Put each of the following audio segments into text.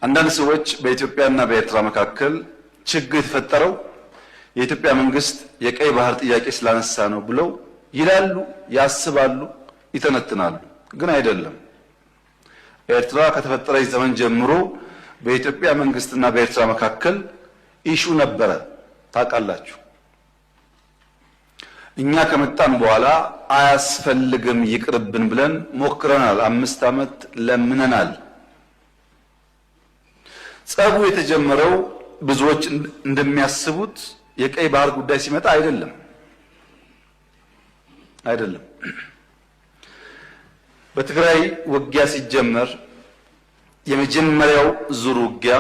አንዳንድ ሰዎች በኢትዮጵያና በኤርትራ መካከል ችግር የተፈጠረው የኢትዮጵያ መንግስት የቀይ ባህር ጥያቄ ስላነሳ ነው ብለው ይላሉ፣ ያስባሉ፣ ይተነትናሉ። ግን አይደለም። ኤርትራ ከተፈጠረች ዘመን ጀምሮ በኢትዮጵያ መንግስትና በኤርትራ መካከል issue ነበረ። ታውቃላችሁ። እኛ ከመጣን በኋላ አያስፈልግም ይቅርብን ብለን ሞክረናል። 5 ዓመት ለምነናል። ጸቡ የተጀመረው ብዙዎች እንደሚያስቡት የቀይ ባህር ጉዳይ ሲመጣ አይደለም፣ አይደለም። በትግራይ ውጊያ ሲጀመር የመጀመሪያው ዙር ውጊያ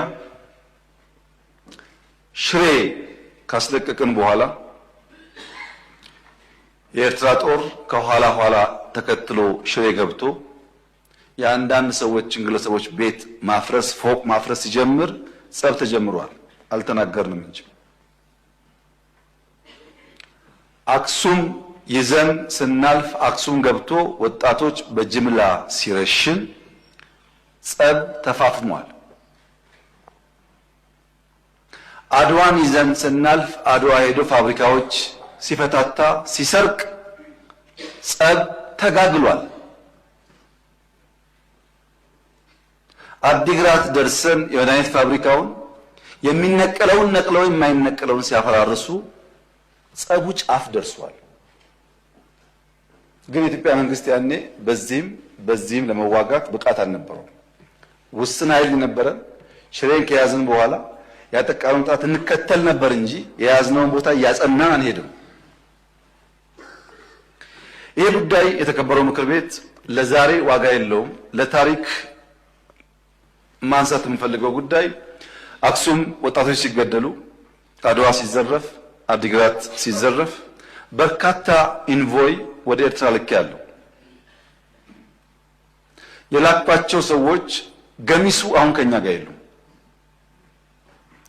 ሽሬ ካስለቀቅን በኋላ የኤርትራ ጦር ከኋላ ኋላ ተከትሎ ሽሬ ገብቶ የአንዳንድ ሰዎችን ግለሰቦች ቤት ማፍረስ፣ ፎቅ ማፍረስ ሲጀምር ጸብ ተጀምሯል። አልተናገርንም እንጂ አክሱም ይዘን ስናልፍ አክሱም ገብቶ ወጣቶች በጅምላ ሲረሽን ጸብ ተፋፍሟል። አድዋን ይዘን ስናልፍ አድዋ ሄዶ ፋብሪካዎች ሲፈታታ ሲሰርቅ ጸብ ተጋግሏል። አዲግራት ደርሰን የመድኃኒት ፋብሪካውን የሚነቀለውን ነቅለው የማይነቀለውን ሲያፈራርሱ ጸቡ ጫፍ ደርሷል። ግን የኢትዮጵያ መንግስት ያኔ በዚህም በዚህም ለመዋጋት ብቃት አልነበረውም። ውስን ኃይል ነበረ። ሽሬን ከያዝን በኋላ ያጠቃነውን ጣት እንከተል ነበር እንጂ የያዝነውን ቦታ እያጸናን አንሄድም። ይህ ጉዳይ የተከበረው ምክር ቤት ለዛሬ ዋጋ የለውም። ለታሪክ ማንሳት የምፈልገው ጉዳይ አክሱም ወጣቶች ሲገደሉ፣ አድዋ ሲዘረፍ፣ አዲግራት ሲዘረፍ በርካታ envoy ወደ ኤርትራ ልክ ያለው የላኳቸው ሰዎች ገሚሱ አሁን ከኛ ጋር የሉም።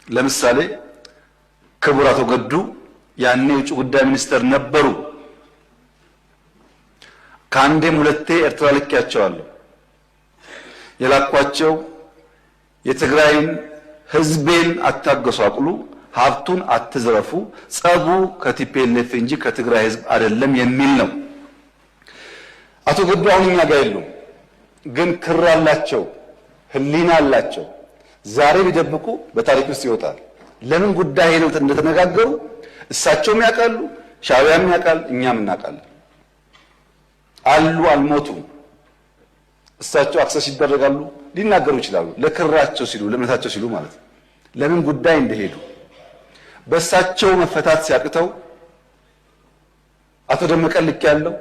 ለምሳሌ ክቡር አቶ ገዱ ያኔ የውጭ ጉዳይ ሚኒስተር ነበሩ። ከአንዴም ሁለቴ ኤርትራ ልኬያቸዋለሁ። የላኳቸው የትግራይን ህዝቤን አታጎሳቁሉ፣ ሀብቱን አትዝረፉ፣ ጸቡ ከ TPLF እንጂ ከትግራይ ህዝብ አይደለም የሚል ነው። አቶ ገዱ አሁን እኛ ጋር የሉም፣ ግን ክር አላቸው፣ ህሊና አላቸው። ዛሬ ቢደብቁ በታሪክ ውስጥ ይወጣል። ለምን ጉዳይ ሄደው እንደተነጋገሩ እሳቸውም ያውቃሉ፣ ሻዕቢያም ያውቃል፣ እኛም እናውቃለን። አሉ፣ አልሞቱም። እሳቸው access ይደረጋሉ፣ ሊናገሩ ይችላሉ። ለክራቸው ሲሉ ለእምነታቸው ሲሉ ማለት ነው። ለምን ጉዳይ እንደሄዱ በእሳቸው መፈታት ሲያቅተው አቶ ደመቀ ልክ ያለው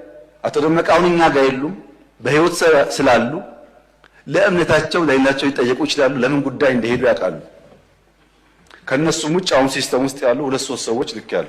አቶ ደመቀ አሁን እኛ ጋር የሉም፣ በህይወት ስላሉ ለእምነታቸው ለሌላቸው ሊጠየቁ ይችላሉ። ለምን ጉዳይ እንደሄዱ ያውቃሉ። ከነሱም ውጭ አሁን system ውስጥ ያሉ ሁለት ሶስት ሰዎች ልክ ያሉ